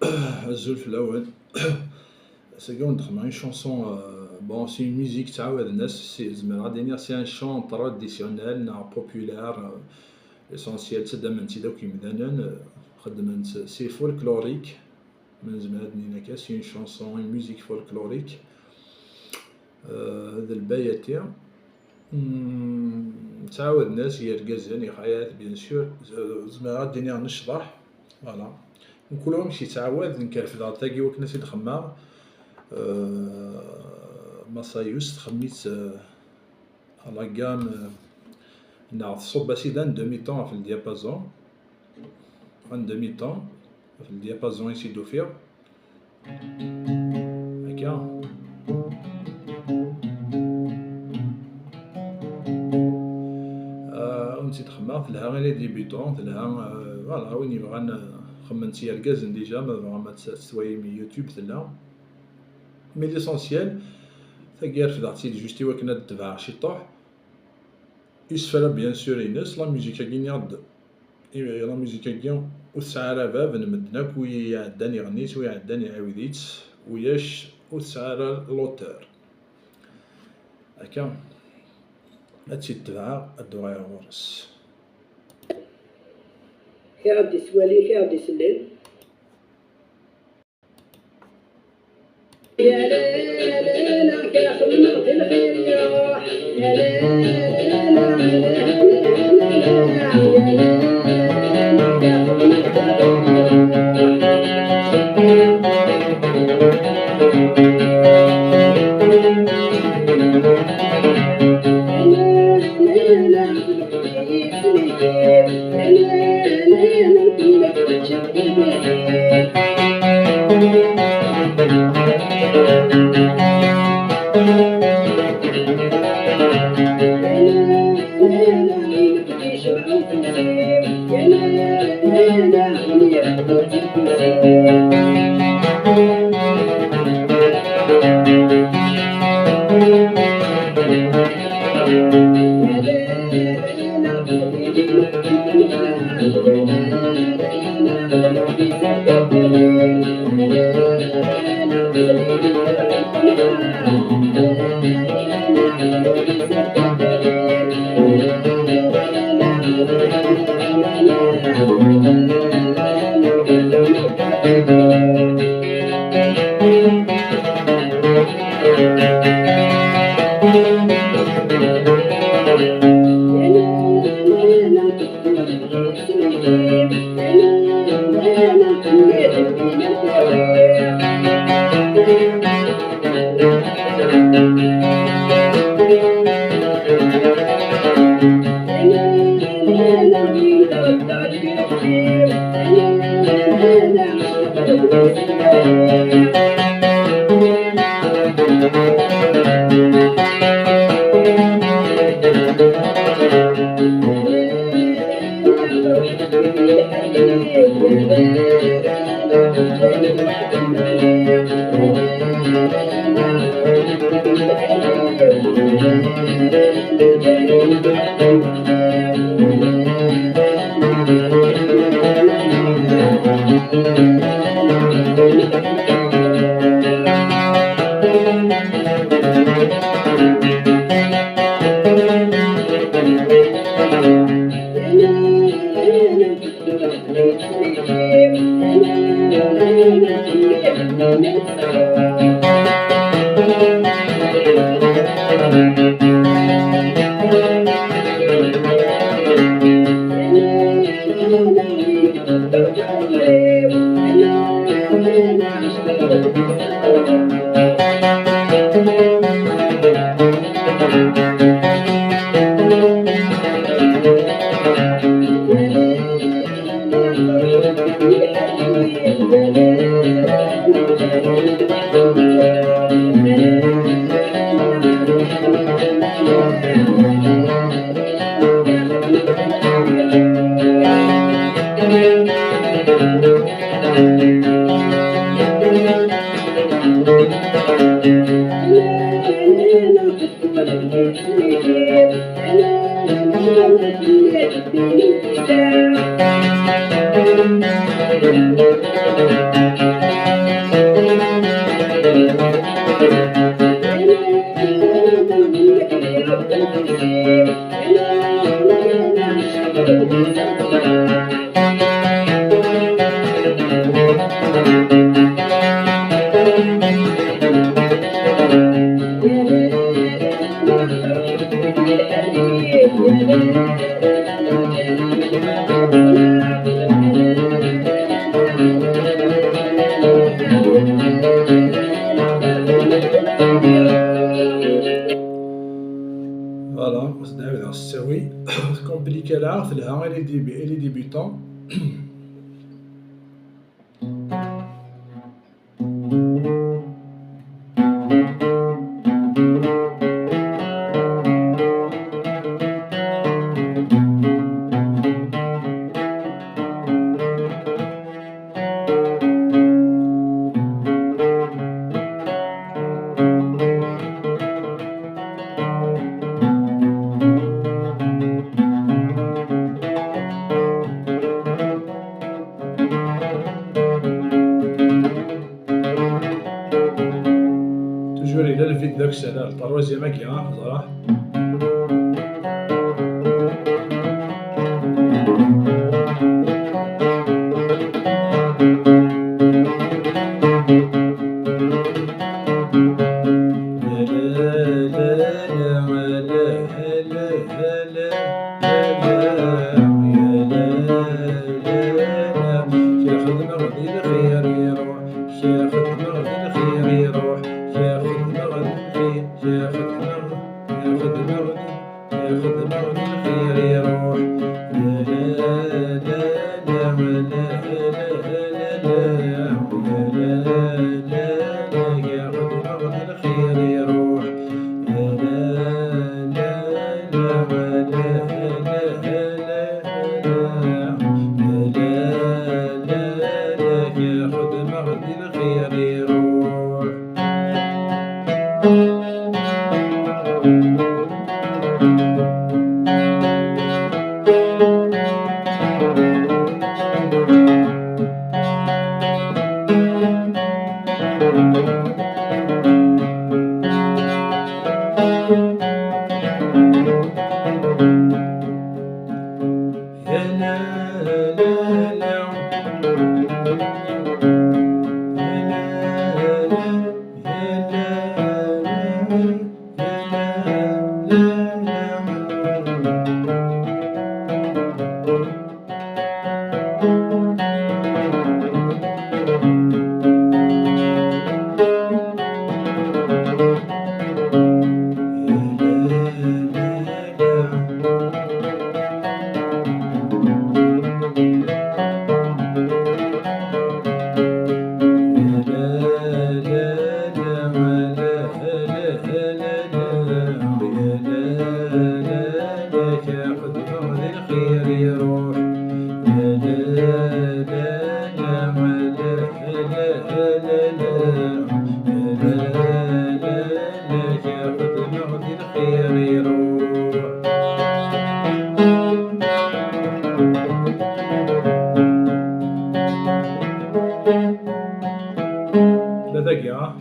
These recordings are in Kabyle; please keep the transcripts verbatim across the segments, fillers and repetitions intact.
Azul fell-awen. Ass-agi wen-d-xedmeɣ une chanson, euh, bon, c'est une musique ttɛawaden-as, c'est, zemreɣ ad d-iniɣ c'est un chant traditionnel neɣ populaire, euh, l'essentiel ttaddamen-tt-id akk yimdanen, euh, xeddmen-tt, c'est folklorique, ma nezmer ad d-nini akka, c'est une chanson, une musique folklorique, euh, d lbayati. Hmm, ttɛawaden-as yergazen, ixayat, bien sûr. Z-, zemreɣ ad d-iniɣ necḍeḥ. Voilà. Mkul amek yettɛawad, nekk refdeɣ tagi wakken ad t-id-xemmeɣ. Euh, Masayus txemmit, euh, à la gamme, euh, neɣ tṣubb-as-id un demi-ton ɣef le diapason. Un demi-ton ɣef le diapason i s-id-ufiɣ. Akka. Ah, ur tt-id-xemmeɣ, telha i les débutants, telha, euh, voilà, win yebɣan, euh, xemmen-tt yergazen déjà, ma tebɣam ad tt-, ad tt-twayim i YouTube tella. Mais l'essentiel, tagi refdeɣ-tt-id juste i wakken ad d-tebɛeɣ ciṭuḥ. Isefra, bien sûr, ines, la musique-agi nniɣ-d, i, la musique-agi ur tesɛi ara bab n medden akk, wi iɛeddan iɣenni-tt, wi iɛeddan iɛiwed-itt, wiyac ur tesɛi ara l'auteur. Akka, ad tt-id-tebɛeɣ, ad d-uɣaleɣ ɣur-s. Kra d-iswali, kra d-isellen. Voilà, c'est David Assaoui. Compliqué là, c'est le, et les débu-, et les débutants. Toujours, il a le vide d'accélérateur, troisième, hein, voilà. Tlata-agi, ah.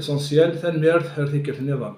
L'essentiel, tanemmirt, ar tikkelt nniḍen.